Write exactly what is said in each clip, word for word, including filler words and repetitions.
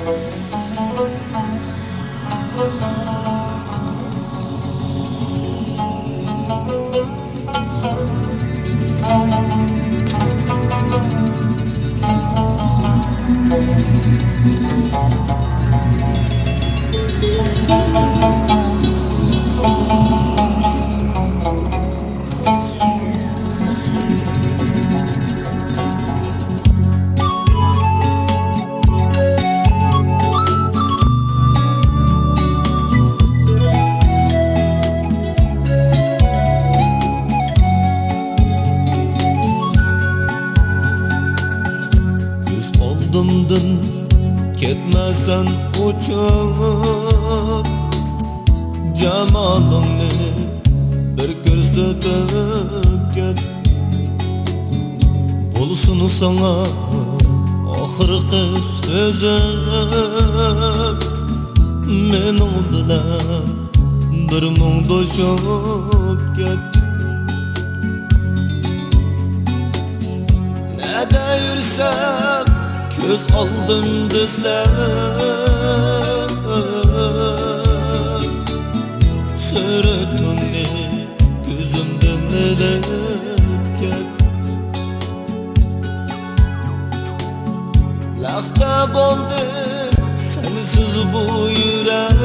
كۆز ئالدىمدىن كەتمەسەن ئۇچۇپ، جامالىڭنى بىر كۆرسىتىپ كەت. بولسۇن ساڭا ئاخىرقى سۆزۈم، مېنىڭ بىلەن بىر مۇڭدىشىپ كەت. نەدە يۈرسەم، كۆز ئالدىمدا سەن، سۈرىتىڭنى كۆزۈمدىن ئېلىپ كەت. لەختە بولدى سەنسىز بۇ يۈرەك،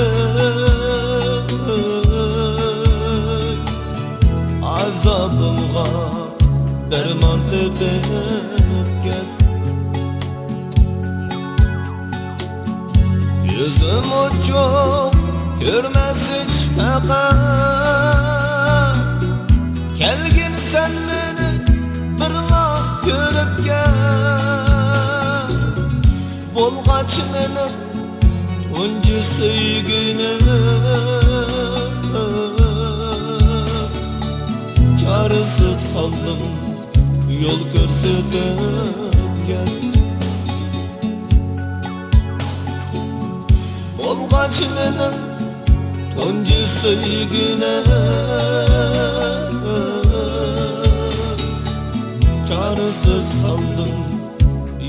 ئازابىمغا دەرمان تېپىپ كەت. كۆزۈم ئوچۇق كۆرمەس ھېچ پەقەت، كەلگىن سەن مېنى بىرلا كۆرۈپ كەت. بولغاچ مېنىڭ تۇنجى سۆيگۈنۈم، چارىسىز قالدىم، يول كۆرسىتىپ كەت. بولغاچ مېنىڭ تۇنجى سۆيگۈنۈم، چارىسىز قالدىم،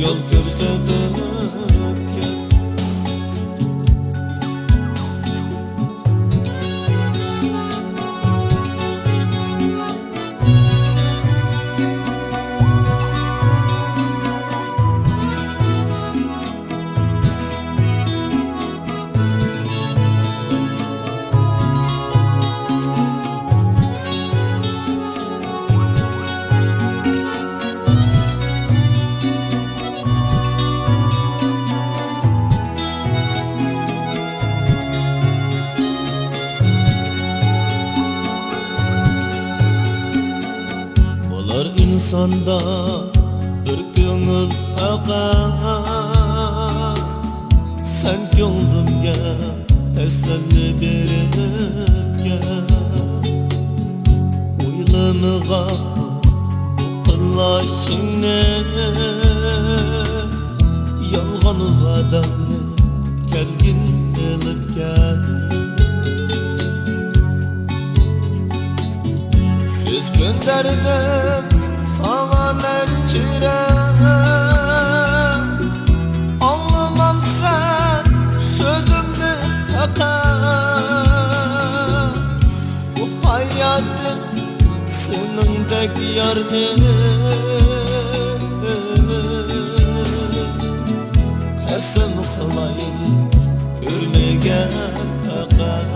يول كۆرسىتىپ كەت. بولار ئىنساندا بىر كۆڭۈل پەقەت، سەن كۆڭلۈمگە تەسەللى بېرىپ كەل. ئويلىمىغان بۇ قىللاشىڭنى، يالغان ۋەدەڭنى كەلگىن ئېلىپ كەل. سۆز كۆندەردىم ساڭا نەچچىرەك، ئاڭلىمامسەن سۆزۈمنى پەقەت. بۇ ھاياتىم سېنىڭدەك يارنى قەسەم قىلاي كۆرمىگەن پەقەت.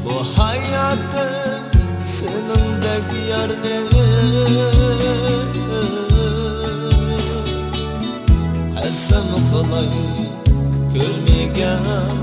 بۇ ھاياتىم سېنىڭدەك يارنى قەسەم قىلاي كۆرمىگەن